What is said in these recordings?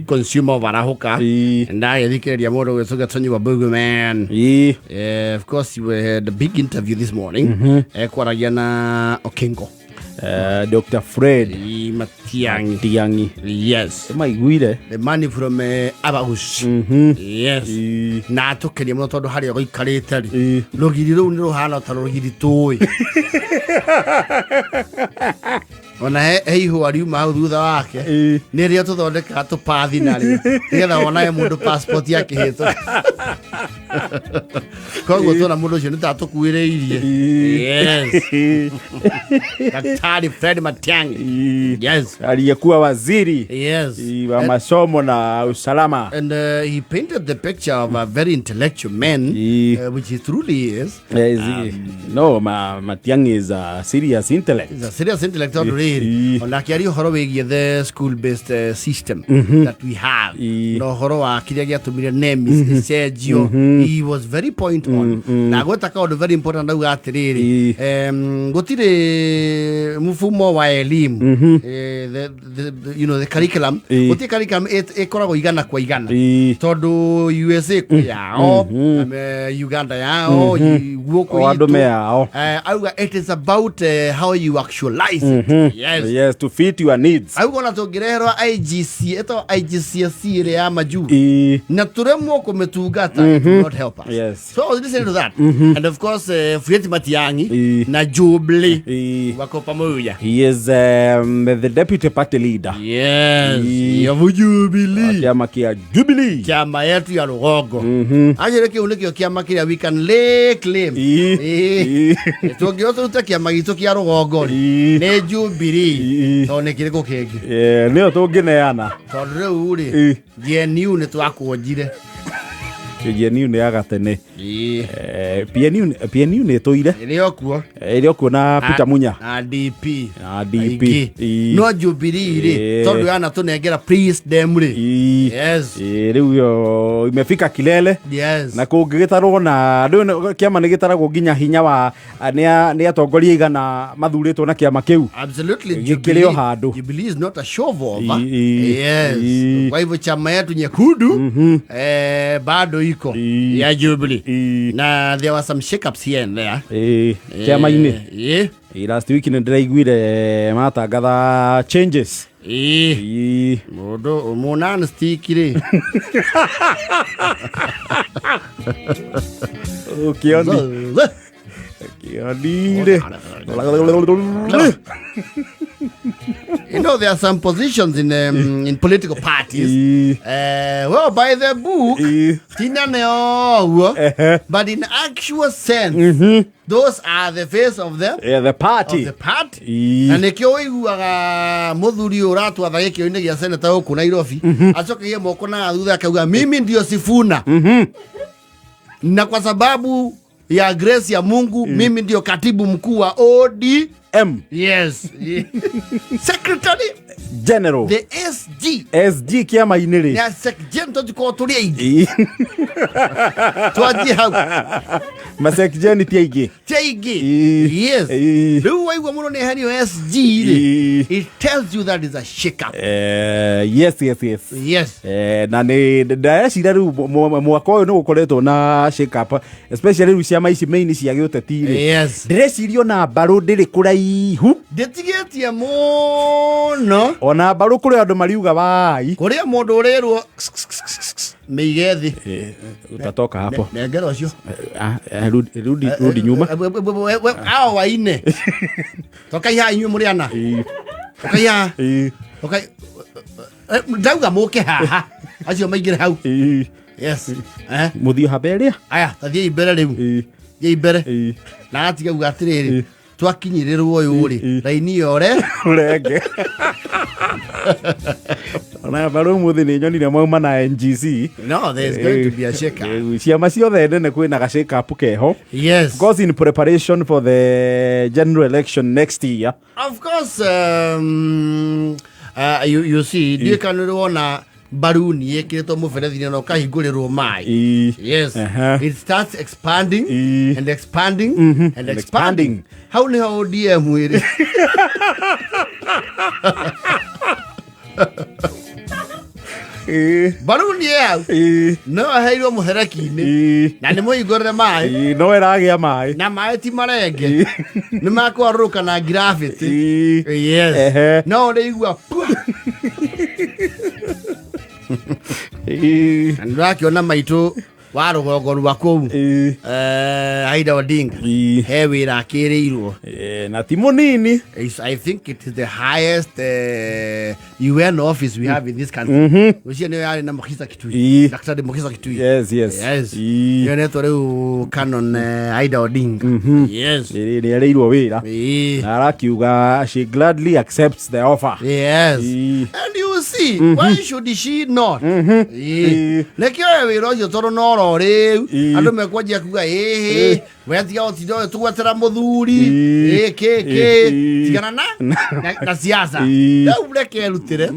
Consumer of Arahuka. Ndagĩthikĩrĩria mũndũ gwĩtwo Gatonyi wa Bugman. Of course we had a big interview this morning. Kwaragia na Okingo. Dr. Fred Matiang'i. Matiang'i. Yes. Maiguire. The money from Abagus. Yes. Na atũkenia mũno tondũ harĩa gũikarĩte rĩ, rũgiri rũu nĩ rũhana ta rũgiri tũĩ. Ona he ihũa riuma hau thutha wake. Nĩ rĩo tũthondekaga tũpathi narĩo nĩgetha wonage mũndũ passport akĩhĩtũka. Koguo tuona mũndũ ũcio nĩ ta tũkuĩrĩirie. Yes. Daktari Fred Matiang'i. Yes. Aliyekuwa waziri wa masomo na usalama. And he painted the picture of a very intellectual man, which he truly is. No, Matiang'i is a serious intellect. He's a serious intellect tondũ rĩrĩ, ona akĩaria ũhoro wĩgiĩ the school based system that we have, na ũhoro wa kĩrĩa gĩatũmire NEMIS ĩcenjio, he was very point on na gweta kaũndũ very important, auga atĩrĩrĩ, gũtirĩ mfumo wa elimu, the curriculum, gũtirĩ curriculum ĩkoragwo igana kwa igana, tondũ USA kwĩ yao, Uganda yao, gũkũ O andũ itũ. Me yao. Auga it is about how you actualize it. Yes. Yes, to fit your needs. Auga ona tũngĩreherwo IGC, ĩtagwo IGCSE ĩrĩa ya majuu, na tũremwo kũmĩtungata, it will not help us. So I was listening to that and of course Fred Matiang'i na Jubilee wako pamoja. He is the deputy party leader. Yes, ya Jubilee. Chama kia Jubilee. Chama yetu ya rũgongo anjĩre kĩu nĩkĩo kĩama kĩrĩa we can lay claim. Tũngĩrwo tũrute kĩama gitũ kĩa rũgongo rĩ, nĩ Jubilee, tondũ nĩ kĩrĩkũ kĩngĩ? Nĩyo tũngĩneana. Tondũ rĩu rĩ, GNU nĩ twakũnjire. GNU nĩ ya gatene. PNU, PNU nĩ ĩtũire. Ĩrĩ o kuo. Ĩrĩ o kuo na Peter Munya. Na DP. Na DP. Aingĩ. No Jubilee rĩ, tondũ yanatũnengera please them rĩ. Yes. Rĩu yo imefika kilele. Na kũngĩgĩtarwo na rĩu kĩama nĩ gĩtaragwo nginya hinya wa nĩ atongoria igana mathurĩtwo na kĩama kĩu. Absolutely. Gĩkĩrĩ o handũ. Jubilee is not a shovel. Yes. Kwa hivyo chama yetu nyekundu bado iko ya Jubilee. Na there were some shake-ups here and there. Kĩama-inĩ. Eh. Last week nĩ ndĩraiguire matangatha changes. Mũndũ mũnani stick rĩ. Ũkĩoni kĩoni rĩ. There are some positions in political parties. Well, by the book, tina neo, but in actual sense, those are the face of the Yeah, the party. Of the party. Na nĩkĩo ũiguaga mũthuri ũyũ ũratwatha gĩkĩo-inĩ gĩa seneta gũkũ Nairobi acokagie moko na thutha akauga, "Mimi ndio Sifuna na kwa sababu ya grace ya Mungu mimi ndio katibu mkuu wa OD M. Yes, secretary General. The SG. SG kĩama-inĩ rĩ. Ya secgen tũtikorwo tũrĩ aingĩ, twanjie hau. Masekjeni ti aingĩ. Ti aingĩ. Yes. Rĩu waigua mũno nĩ herio SG rĩ, it tells you that is a shake up. Yes. Yes. Na nä ndeciria rä u mwaka å yå nä gå koretwo na shake up, especially rä u ciama ici main cia gä å teti rä. Ndĩreciria ona mbarũ ndĩrĩ kũraihu. Ndĩtigĩtie mũno. Ona mbarũ kũrĩ andũ mariuga wai. Kũrĩa mũndũ ũrĩrwo mĩige thĩ. Utatoka hapo. Nengera ũcio. Ah, rudi, rudi, rudi nyuma. Ao waine tokai haha inyuĩ mũrĩ ana, tokai haha. Tokai, ndauga mũke haha, acio maingĩre hau. Yes. Mũthiĩ haba ĩrĩa. Aya, tathiĩi mbere rĩu. Thiĩi mbere. Na atiga uga atĩrĩrĩ, twakinyĩrĩrwo ũyũ rĩ, raini yore. Ũrenge ona mbarũ ũmũthĩ nĩ nyonire mauma na NGC. No, there's going to be a shake up. Ciama ciothe nene kwĩna ga shake up keho. Because in preparation for the general election next year. Of course, you see, ndiũĩ kana nĩ wona mbaruni ĩkĩrĩtwo mũberethi-inĩ na ũkahingũrĩrwo maĩ. Yes. It starts expanding and expanding and And expanding. Expanding. Hau nĩho ODM ĩrĩ. Mbaruni ĩ hau no aheirwo mũhereki-inĩ na nĩ mũhingũrĩre maĩ No ĩragĩa maĩ. Na maĩ ti marenge, nĩ makwarũrũka na gravity. Yes. No ũrĩigua pua. Na nĩ ũrakĩona maitũ wa rũgongo rwa kũu, Aida Odinga, he wĩra akĩrĩirwo. Na ti mũnini. I think it is the highest UN office we have in this country. Ũcio nĩyo yarĩ na Mukhisa Kitui. Daktari Mukhisa Kitui. Yes. Yes. Yonetwo rĩu Canon Aida Odinga. Yes. Nĩ erĩirwo wĩra na arakiuga she gladly accepts the offer. Yes. And you see, why should she not? Reke oe wĩra ũcio tondũ no ro rĩu andũ mekwanjia kuga ĩhĩ wetiga ũtinda ũyũ tũgwetera mũthuri ĩ kĩ kĩ tigana na siasa. Rĩu reke erutĩre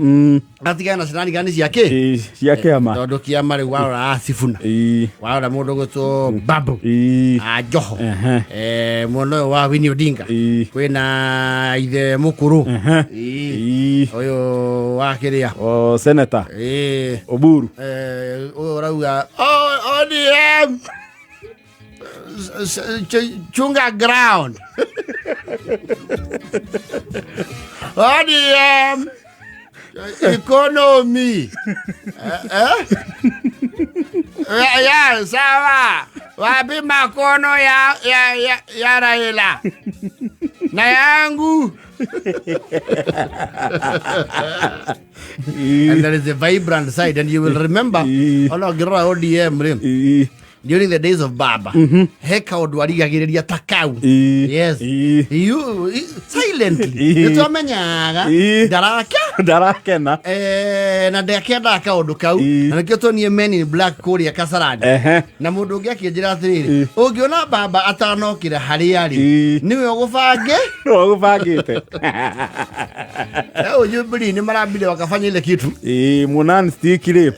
atigane na shenanigans cia kĩ. Cia kĩama. Tondũ kĩama rĩu warora Sifuna, warora mũndũ gwĩtwo Babu a Joho, mwena ũyũ wa Winnie Odinga kwĩna ithe mũkũrũ ũyũ wa kĩrĩa. O senator Oburu. Ũyũ ũrauga, "Oh, ODM, chunga ground, ODM economy." Eh? Ya, sawa, wapi makono ya Raila na yangu? And there is a vibrant side, and you will remember ona ũngĩrora ODM rĩ, during the days of Baba, he kaũndũ arigagĩrĩria ta kau. Yes. You, silently nĩ twamenyaga ndarake Ndarakena. Na ndakĩendaga kaũndũ kau. Na nĩkĩo tuonie Men in Black kũrĩa Kasarani. Na mũndũ ũngĩ akĩnjĩra atĩrĩrĩ, ũngĩona baba atanokĩra harĩa rĩ, nĩwe ũgũbange. No ũgũbangĩte. Rĩu Jubilee nĩ marambire wakafanya ile kitu. Mũnan stick rĩ,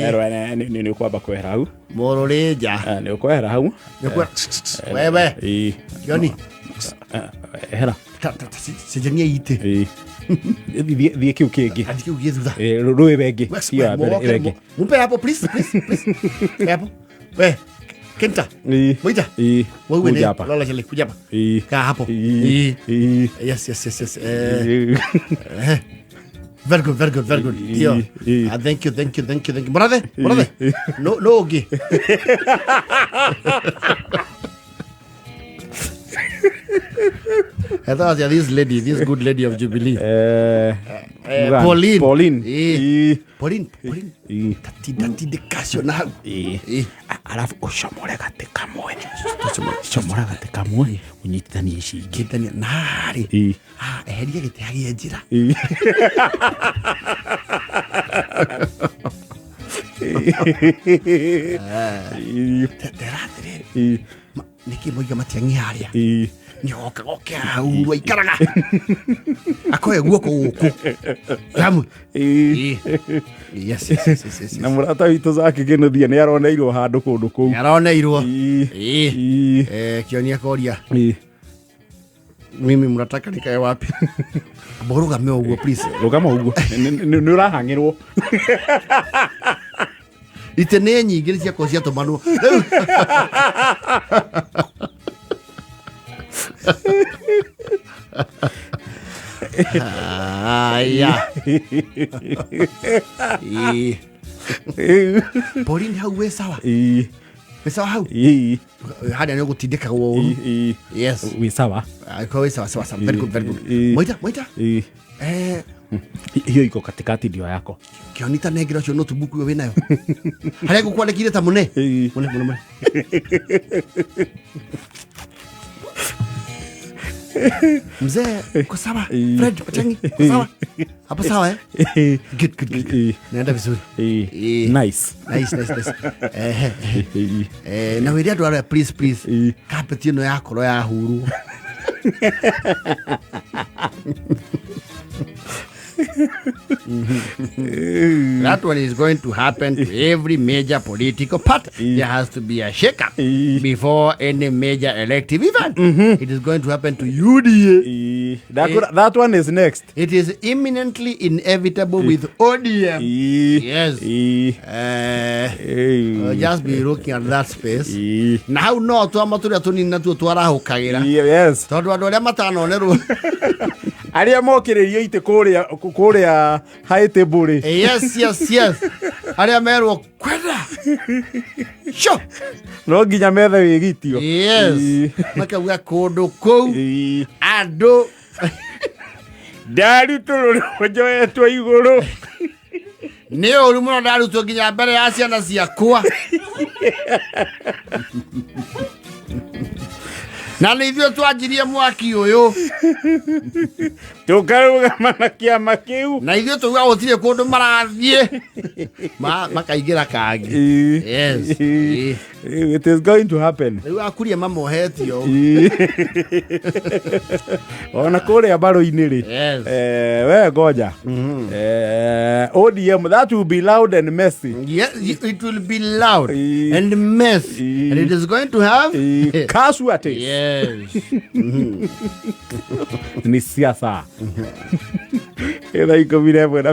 arerwo nĩ ũkwamba kwehera hau. Mũrũrĩnja. Nĩ ũkwehera hau. Wewe Joni. Ehera. Cenjania itĩ. Thiĩ kĩu kĩngĩ. Ati kĩu gĩ thutha. Rũĩ wengĩ. Hiyo ya mbere ĩyo ĩngĩ. Mumpe hapo, please, please, please. Hapo. We, Kenta. Mwita. Wewe Kuja ni hapa. Lola chale, kuja hapa. Kaa hapo. Yes. Very good, very good, very good. Ndio. Ah, thank you, thank you, thank you, thank you. Brother, brother. No, no, okay. I thought, yeah, this lady, this good lady of Jubilee. Mugani. Pauline. Pauline. Pauline, Pauline. Tatinda na hau. Arabu ũcomore gatĩ kamwe, comora gatĩ kamwe ũnyitithanie ici ingĩ. Kĩtania narĩ. Ah, eheria gĩtĩ hagĩe njĩra. Tera atĩrĩrĩ. Nĩkĩ moiga matiang'i harĩa? Nĩ okaga ũkĩhahurwo aikaraga akoya guoko gũkũ hamwe. Yes. Na mũrata witũ Zaki Kĩnuthia nĩ aroneirwo handũ kũndũ kũu. Nĩ aroneirwo. Kĩonia koria. Mimi mnataka nikae wapi? Amba ũrũgame ũguo, please. Rũgama ũguo. Nĩ ũrahang'ĩrwo. Itĩ nĩ nyingĩ nĩ ciakorwo ciatũmanwo Rĩu- Aya. Pauline hau wĩ sawa? Wĩ sawa hau? Harĩa nĩ ũgũtindĩkagwo ũru. Yes. Wĩ sawa. Angĩkorwo wĩ sawa, sawa sawa, very good, very good. Mwita, mwita. Hiyo iko katikati ndio yako. Kĩonita nengera ũcio notebook ũyũ wĩnayo harĩa ngũkwandĩkire ta mũne. Mũne, mũne, mũne. Mzee, uko sawa? Fred Matiang'i, uko sawa hapo? Sawa, eh? Good, good, good, good. Naenda vizuri. Nice. Nice, nice, nice. Na wĩre andũ arĩa, please, please, carpet ĩno yakorwo yahurwo. That one is going to happen to every major political party. There has to be a shake-up before any major elective event. It is going to happen to UDA. That one is next. It is imminently inevitable with ODM. Yes. Just be looking at that space. Na hau no twama tũrĩa tũnini natuo twarahũkagĩra. Tondũ andũ arĩa matanonerwo. Arĩa mokĩrĩrio itĩ kũrĩa high table rĩ. Yes. Arĩa merwo kwenda. Sure. No nginya methe wĩgitio. Makauga kũndũ kũu andũ Ndarutũrũrwo njoetwo igũrũ. Nĩ ũru mũno ndarutwo nginya mbere ya ciana ciakwa. Na nĩ ithuĩ twanjirie mwaki ũyũ. Tũkarũgama na kĩama kĩu. Na ithuĩ tauga gũtirĩ kũndũ marathiĩ. Makaingĩra kangĩ. Yes. It is going to happen. Rĩu akuria mamohetio. Ona kũrĩa mbarũ-inĩ rĩ. We ngoja. ODM, that will be loud and messy. Yes, it will be loud and messy. And it is going to have casualties. Yes. Ni siasa. 11:51.